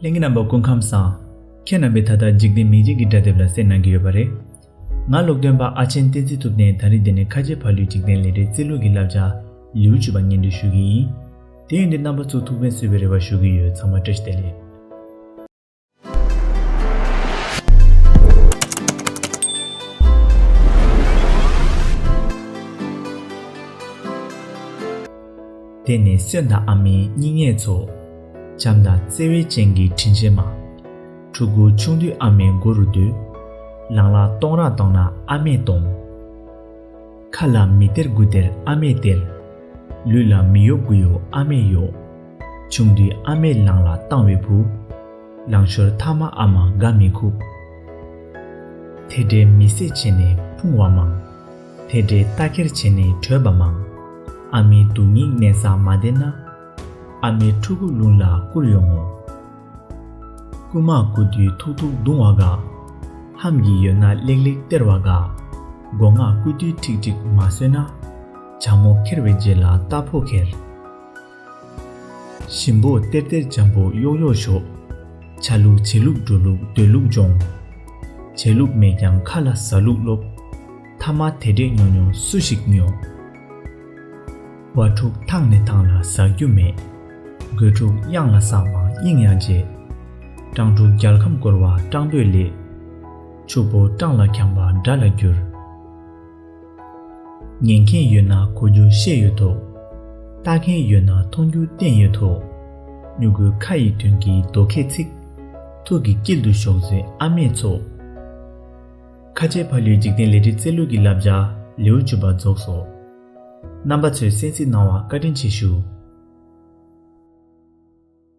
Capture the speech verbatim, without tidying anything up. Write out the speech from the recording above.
ལྷན་རྒྱས་རྣམ་པ་སྐུ་ཁམས་བཟང་། ཁྱེད་རྣམ་པས་ད་ལྟ་འཇིག་རྟེན་མི་ཆོས་ཀྱི་སྒྲ་དེབ་ལ་གསན་གནང་གི་ཡོད་པ་རེད། ང་ཀློག་འདོན་པ་ཨ་ཆེན་བསྟན་འཛིན་ཐུབ་བསྟན། ད་རིང་འདི་ནས་ཁ་ཆེ་ཕ་ལུའི་འཇིག་རྟེན་ལས་རིགས་རྩིས་ལུགས་ཀྱི་བསླབ་བྱ་ལེའུ་བཅུ་པ་སྙན་སྒྲོན་ཞུ་གི་ཡིན། དེ་ཡིན་དུས་རྣམ་པ་ཚོ་ཐུགས་ཕན་གསོས་པའི་རེ་བ་ཞུ་གི་ཡོད། ཚང་མ་བཀྲ་ཤིས་བདེ་ལེགས། དེ་ནས་སོན་དང་ཨ་མའི་སྙིང་ཉེ་ཚོ། བྱམས་དང་བརྩེ་བའི་སྤྱན་གྱི་དྲིན་ཆེན་མ། ཕྲུ་གུ་ཆུང་དུས་ཨ་མའི་མགོ་རུ་སྡོད། ལང་ལ་གཏོང་རག་གཏོང་ན་ཨ་མས་གཏོང་། ཁ་ལ་མི་སྟེར་དགུ་སྟེར་ཨ་མས་སྟེར། ལུས་ལ་མི་གཡོག་དགུ་གཡོག་ཨ་མས་གཡོག། ཆུང་དུས་ཨ་མས་ལང་ལ་བཏང་བའི་བུ། ལང་ཤོར་ཐ་མ་ཨ་མ་དགའ་མི་ཁུག། དེ་འདྲའི་མི་བསད་བྱས་ནས་ཕུང་བ་མང་། དེ་འདྲའི་རྟ་ཁྱེར་བྱས་ནས་བྲོས་པ་མང་། ཨ་མའི་སྡུག་ཉེས་མནན་ས་མ་བསྡད་ན། ཨ་མའི་ཕྲུ་གུ་རླུང་ལ་བསྐུར་ཡོང་ངོ་། རྐུན་མ་རྐུ་དུས་ཐུག་ཐུག་རྡུང་བ་དགའ། ལྷམ་གྱི་ཡོད་ན་ལེགས་ལེགས་སྟེར་བ་དགའ། སྒོ་ང་རྐུ་དུས་ཁྲིག་ཁྲིག་མ་བཟོས་ན། བྱ་མོ་ཁྱེར་བའི་རྗེས་ལ་རྟ་ཕོ་ཁྱེར། ཞིམ་པོ་སྟེར་སྟེར་འཇམ་པོ་གཡོག་གཡོག་ཞོག། ཆ་ལུགས་བྱེད་ལུགས་འགྲོ་ལུགས་སྡོད་ལུགས་སྦྱོང་། བྱེད་ལུགས་མེད་ཀྱང་ཁ་ལ་ཟ་ལུགས་སློབ། ཐ་མ་དེ་འདྲས་ཉོ་ཉོ་སུ་ཞིག་ཉོ། བ་ཕྲུག་ཐང་ནས་ཐང་ལ་ཟག་རྒྱུ་མེད། རྒོད་ཕྲུག་གཡང་ལ་ཟག་མ་སྙིང་ཡང་རྗེ། སྤྲང་ཕྲུག་རྒྱལ་ཁམས་བསྐོར་བ་སྤྲང་པོས་ལེགས། ཕྱུག་པོ་སྤྲང་ལ་འཁྱམས་པ་དགྲ་ལ་འགྱུར། ཉན་མཁན་ཡོད་ན་གོ་རྒྱུ་བཤད་ཡོད་དོ། ལྟ་མཁན་ཡོད་ན་མཐོང་རྒྱུ་བསྟན་ཡོད་དོ། སྨྱུ་གུའི་ཁ་ཡི་དོན་གྱི་རྡོ་ཁའི་ཚིག། ཐུགས་ཀྱི་དཀྱིལ་དུ་ཞོག་ཟེར་ཨ་མས་ཚོགས། ཁ་ཆེ་ཕ་ལུའི་འཇིག་རྟེན་ལས་རིགས་རྩིས་ལུགས་ཀྱི་བསླབ་བྱ་ལེའུ་བཅུ་པ་རྫོགས་སོ། རྣམ་པ་ཚོས་གསན་གཟིགས་གནང་བར་བཀའ་དྲིན་ཆེ་ཞུ།